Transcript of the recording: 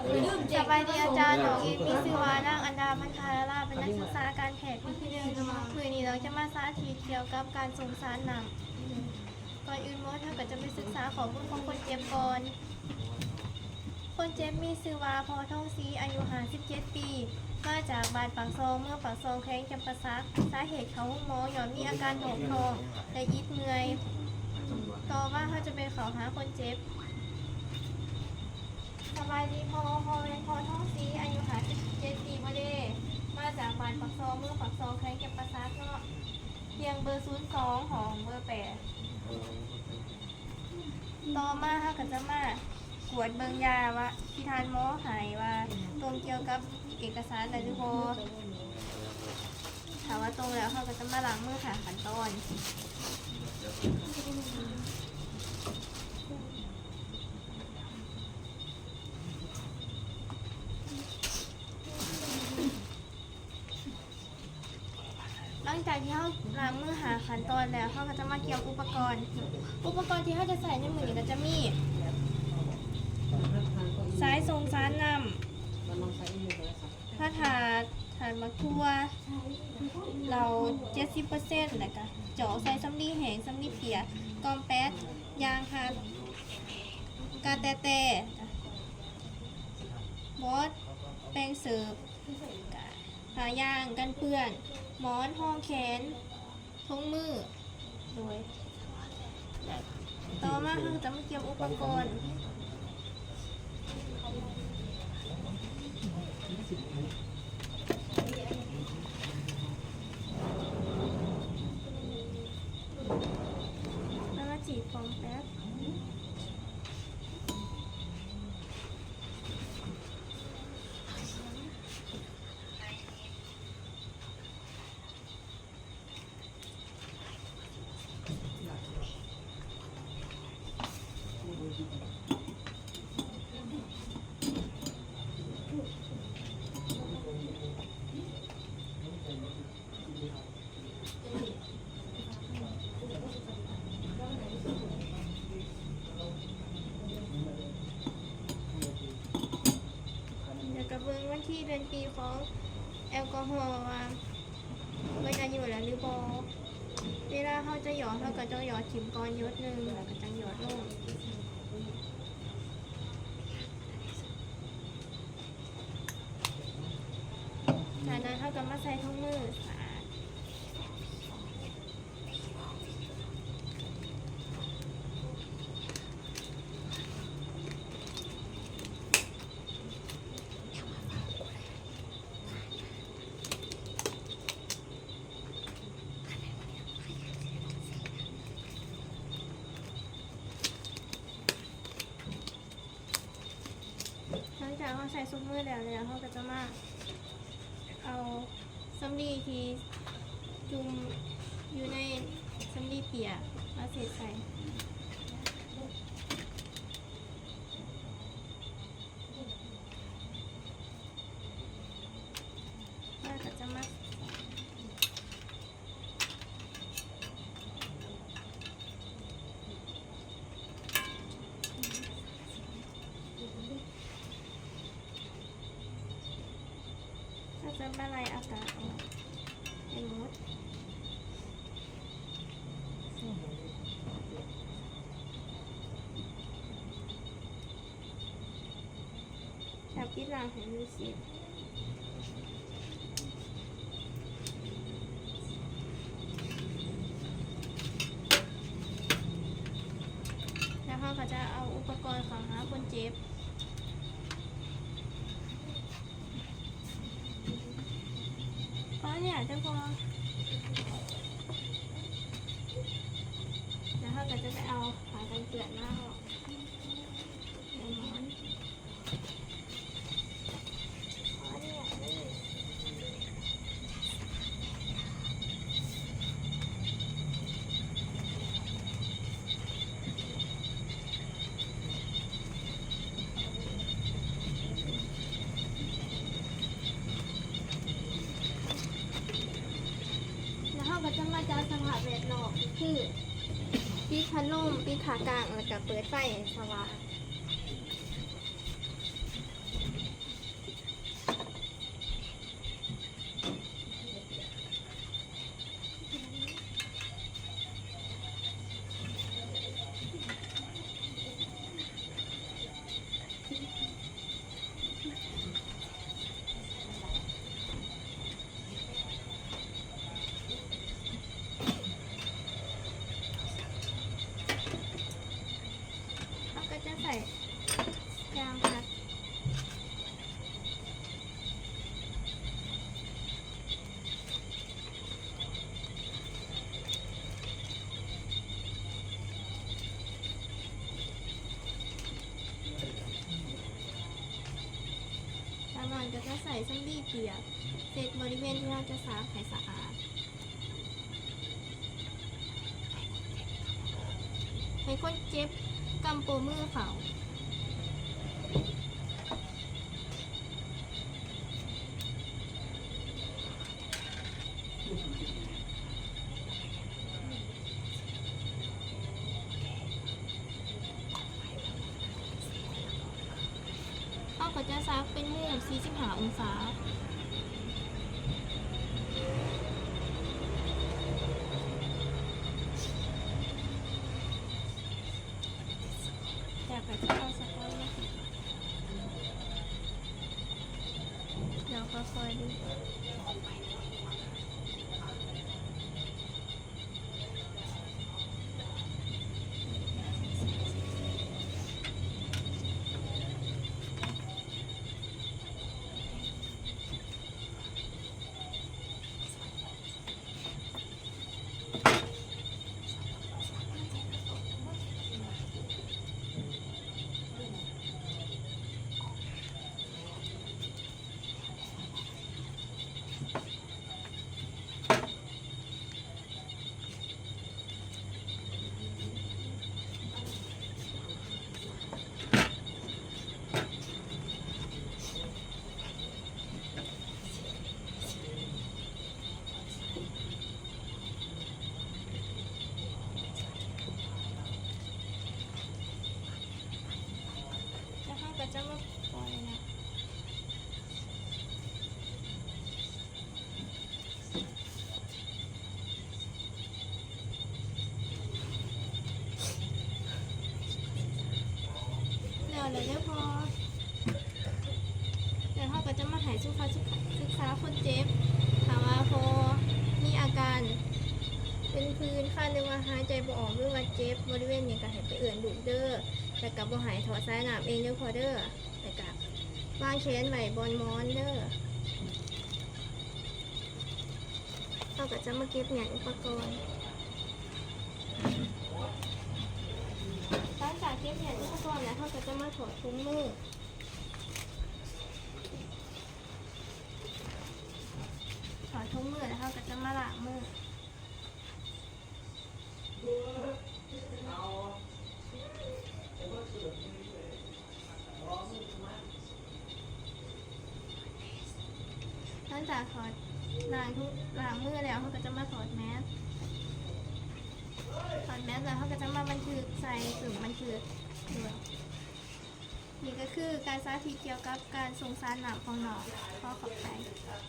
ສະບາຍດີອາຈານ, ນ້ອງເອງມີຊື່ວ່ານາງອັນດາ ພັນທາລາລາ, ເປັນນັກສຶກສາການແພດປີທີໜຶ່ງ. ມື້ນີ້ນ້ອງຈະມາສາທິດກ່ຽວກັບການສົ່ງສານນ້ຳ. ກ່ອນອື່ນໝົດ ເຮົາກໍຈະໄປສຶກສາຂໍ້ມູນຂອງຄົນເຈັບກ່ອນ. ຄົນເຈັບມີຊື່ວ່າ ພໍ່ທອງສີ ອາຍຸຫ້າສິບເຈັດປີ, ມາຈາກບ້ານປາກຊ່ອງ ເມືອງປາກຊ່ອງ ແຂວງຈຳປາສັກ. ສາເຫດເຂົ້າໂຮງໝໍຍ້ອນມີອາການທ້ອງພອງ ແລະ ອິດເມື່ອຍ. ຕໍ່ມາເຮົາຈະໄປເຂົ້າຫາຄົນເຈັບ. ສະບາຍດີພໍ່, ພໍ່ແມ່ນພໍ່ທອງສີ ອາຍຸຫ້າສິບເຈັດປີບໍ່ເດ? ມາຈາກບ້ານປາກຊ່ອງ ເມືອງປາກຊ່ອງ ແຂວງຈຳປາສັກເນາະ. ຕຽງເບີສູນສອງ ຫ້ອງເບີແປດ. ຕໍ່ມາເຮົາກໍຈະມາກວດເບິ່ງຢາວ່າ ທີ່ທ່ານໝໍໃຫ້ວ່າຕົງກ່ຽວກັບເອກະສານນັ້ນຫຼືບໍ່. ຖ້າວ່າຕົງແລ້ວ ເຮົາກໍຈະມາລ້າງມືຫ້າຂັ້ນຕອນ. ຫຼັງຈາກທີ່ເຮົາລ້າງມືຫ້າຂັ້ນຕອນແລ້ວ ເຮົາກໍຈະມາກຽມອຸປະກອນ. ອຸປະກອນທີ່ເຮົາຈະໃຊ້ໃນມື້ນີ້ກໍຈະມີ ສາຍສົ່ງສານນ້ຳ, ພະທາດ, ທາດໝາກຖົ່ວ, ເຫຼົ້າເຈັດສິບເປີເຊັນ ແລ້ວກະຈອກໃສ່ສຳລີແຫ້ງ, ສຳລີປຽກ, ກ່ອມແປດ, ຢາງຮັດ, ກາແຕແຕ, ບອດ, ແປ້ງເສີບ, ກະ ຜ້າຢາງກັນເປື້ອນ, ໝອນຮອງແຂນ, ຖົງມື. ໂດຍ ແລະ ຕໍ່ມາເຮົາຈະມາກຽມອຸປະກອນ. ມາຈີບປອມແປັດ. ແລ້ວກໍເບິ່ງວັນທີເດືອນປີຂອງແອລກໍຮໍວ່າເບິດອາຍຸແລ້ວຫຼືບໍ່. ເວລາເຮົາຈະຫຍອດ ເຮົາກໍຕ້ອງຫຍອດຖິ້ມກ່ອນຫຍົດໜຶ່ງ ແລ້ວກໍຈັ່ງຫຍອດລົງ. ຈາກນັ້ນເຮົາກໍມາໃສ່ຖົງມືສາດ. ຫຼັງຈາກເຮົາໃສ່ຊຸບມືແລ້ວແລ້ວ ເຮົາກໍຈະມາເອົາສຳລີທີ່ຈຸ່ມຢູ່ໃນສຳລີປຽກມາເຊັດໃສ່ ແລ້ວກໍຈະມາ ເຮົາຈະມາໄລ່ອາກາດອອກໃຫ້ໝົດ. ແລ້ວປິດລ້າງໃຫ້ມີຊິດ ແລ້ວເຮົາກໍຈະເອົາອຸປະກອນເຂົ້າຫາຄົນເຈັບ ຂໍອະນຸຍາດເດີພໍ່ ແລ້ວເຮົາກໍຈະໄປເອົາຜ້າກັນເປື້ອນມາເນາະ. ແລ້ວເຮົາກໍຈະມາຈັດສະພາບແວດລ້ອມ ຄື ປິດພັດລົມ, ປິດຂາກາງ ແລ້ວກໍເປີດໄຟໃຫ້ສະຫວ່າງ. ບາງກໍຈະໃຊ້ສຳລີເປຍກ ເຊັດບໍລິເວນທີ່ເຮົາຈະຊັກໃຫ້ສະອາດ. ໃຫ້ຄົນເຈັບກຳໂປ້ມືເຂົ້າ. ເຮົາກໍຈະສັກເປັນມຸມສີ່ສິບຫ້າອົງສາ. ແລ້ວກໍຈະເອົາສະກ້ອຍມາຕິດ ແລ້ວກໍຄ່ອຍດຶງ. ແລ້ວເຮົາກໍຈະມາປ່ອຍນະ. ແລ້ວ ແລ້ວເດີພໍ່ ແລ້ວເຮົາກໍຈະມາໃຫ້ສຸຂະ ສຸຂະ ສຶກສາຄົນເຈັບ. ຖ້າວ່າພໍ່ມີອາການເປັນຜື່ນຄັນ ຫຼືວ່າຫາຍໃຈບໍ່ອອກ ຫຼືວ່າເຈັບບໍລິເວນຫຍັງ ກໍໃຫ້ໄປເອີ້ນລູກເດີ. ແລ້ວກໍບໍ່ໃຫ້ຖອດສາຍນ້ຳເອງເດີພໍ່ເດີ. ແລ້ວກໍວາງແຂນໄວ້ບ່ອນໝອນເດີ. ເຮົາກໍຈະມາເກັບມ້ຽນອຸປະກອນ. ຫຼັງຈາກເກັບມ້ຽນອຸປະກອນແລ້ວ ເຮົາກໍຈະມາຖອດຖົງມື. ຖອດຖົງມືແລ້ວ ເຮົາກໍຈະມາລ້າງມື. ຫຼັງຈາກຖອດ ລ້າງທຸ ລ້າງມືແລ້ວ ເຮົາກໍຈະມາຖອດແມັດ. ຖອດແມັດແລ້ວ ເຮົາກໍຈະມາບັນທຶກໃສ່ປຶ້ມບັນທຶກດ້ວຍ. ນີ້ກໍຄືການສາທິດກ່ຽວກັບການສົ່ງສານນ້ຳຂອງນ້ອງ. ຂໍຂອບໃຈ.